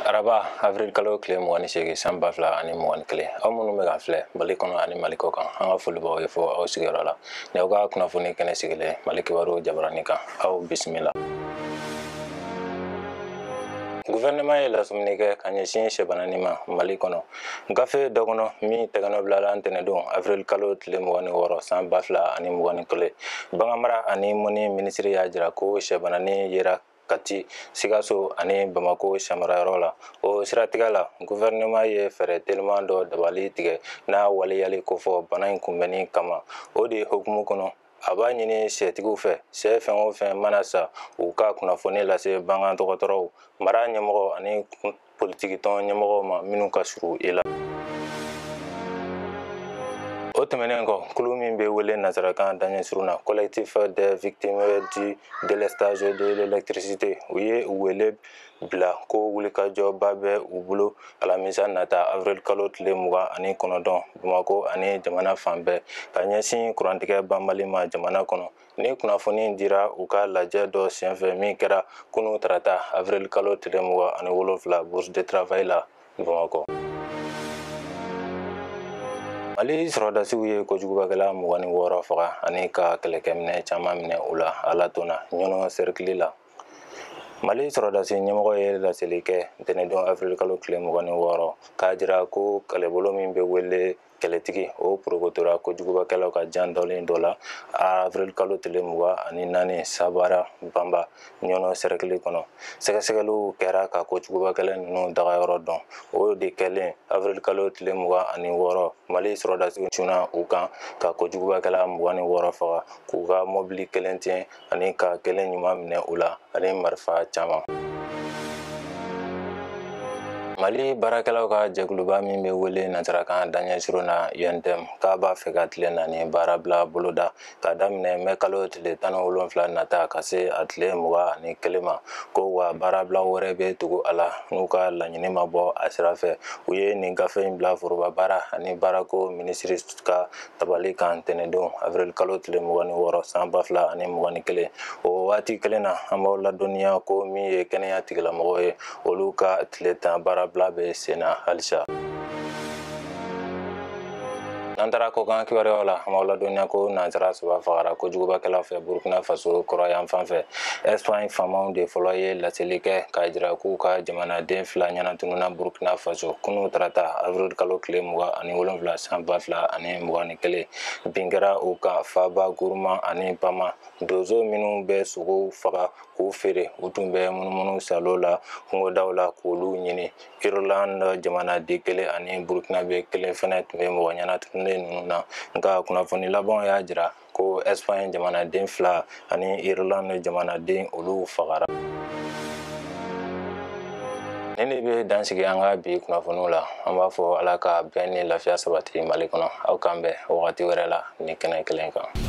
Araba avril kalo tile 28 san 2021 aw minnu bɛ k'an filɛ Mali kɔnɔ ani Mali kɔ kan, an ka foli b'aw ye fo aw sigiyɔrɔ la. Ni aw ka kunnafoni kɛnɛ sigilen Mali kibaru jabarani kan, aw bisimila. Gouvernement ye lasɔmini kɛ ka ɲɛsin sɛbanani ma Mali kɔnɔ. Gafe dɔ kɔnɔ min tɛgɛnɔ bilala ntɛnɛndon avril kalo tile 26 san 2021, baganmara ani mɔni minisiri y'a jira ko sɛbanani yera Kati, Sikaso ani Bamako sɛmarayɔrɔ la. O siratigɛ la, gouvernement ye fɛɛrɛ teliman dɔ dabali tigɛ n'a waleyali kofɔ bana in kunbɛnni kama. O de hukumu kɔnɔ, a b'a ɲini sɛtigiw fɛ, sɛ fɛn o fɛn mana sa, u ka kunnafoni lase bagan dɔgɔtɔrɔw, mara ɲɛmɔgɔ ani politikitɔn ɲɛmɔgɔw ma minnu ka surun i la. O tɛmɛnen kɔ, kulu min bɛ wele nansarakan daɲɛ surun na Collectif des victimes du délestage de l'électricité, u ye wele bila ko wulikajɔba bɛ u bolo alamisa nata avril kalo tile 29 Bamakɔ ani jamana fan bɛɛ ka ɲɛsin kurantigɛ banbali ma jamana kɔnɔ. Ni kunnafoni dira u ka lajɛ dɔ senfɛ min kɛra kunu tarata avril kalo tile 27 Bourse de travail la Bamakɔ. Mali sɔrɔdasiw ye kojugubakɛla 26 faga ani ka kɛlɛkɛminɛ caman minɛ u la Alatona Ɲɔnɔ cercle la. Mali sɔrɔdasi ɲɛmɔgɔ ye laseli kɛ ntɛnɛndon avril kalo tile 26 k'a jira ko kɛlɛbolo min bɛ wele kɛlɛtigi o porokotora kojugubakɛlaw ka jan dɔlen dɔ la avril kalo tile 24 Sabara Banba Ɲɔnɔ cercle kɔnɔ. Sɛgɛsɛgɛliw kɛra ka kojugubakɛla ninnu dagayɔrɔ dɔn. O de kɛlen avril kalo tile 26 Mali sɔrɔdasiw cunna u kan ka kojugubakɛla 26 faga, k'u ka mɔbili kelen tiɲɛ ani ka kelen ɲuman minɛ u la ani marifa caman. Mali baarakɛlaw ka jɛkuluba min bɛ wele nansarakan daɲɛ surun na UNTM k'a b'a fɛ ka tile 4 baarabila boloda ka daminɛ mɛ kalo tile 17 nata ka se a tile 21 ma, ko wa baarabila wɛrɛ bɛ tugu a la n'u ka laɲini ma bɔ a sira fɛ. U ye nin gafe in bila foroba baara ani baarako minisiri ka tabali kan ntɛnɛndon avril kalo tile 26 san 2021. O waati kelen na, an b'aw ladɔnniya ko min ye kɛnɛya tigilamɔgɔw ye, olu ka tile 10 baarabila bɛ sen na halisa. N'an taara kɔkan kibaruyaw la, an b'aw ladɔnniya ko nansara 3 fagara kojugubakɛlaw fɛ Burkina Faso kɔrɔyan fan fɛ. Espagne faamaw de fɔlɔ ye laseli kɛ k'a jira k'u ka jamanaden 2 ɲɛnatununna Burkina Faso kunu tarata avril kalo tile 27 san 2021. Bin kɛra u kan Faba Gourma ani Pama. Donso minnu bɛ sogow faga k'u feere, u tun bɛ munumunu salo la kungodaw la k'olu ɲini. Irlande jamanaden 1 ani Burkinabe 1 fɛnɛ tun bɛ mɔgɔ ɲɛnatununnen ninnu na. Nka kunnafoni labanw y'a jira ko Espagne jamanaden 2 ani Irlande jamanaden olu fagara. Nin de bɛ dan sigi an ka bi kunnafoniw la. An b'a fɔ Ala ka bɛn ni lafiya sabati Mali kɔnɔ. Aw k'an bɛn wagati wɛrɛ la ni kɛnɛ kelen kan.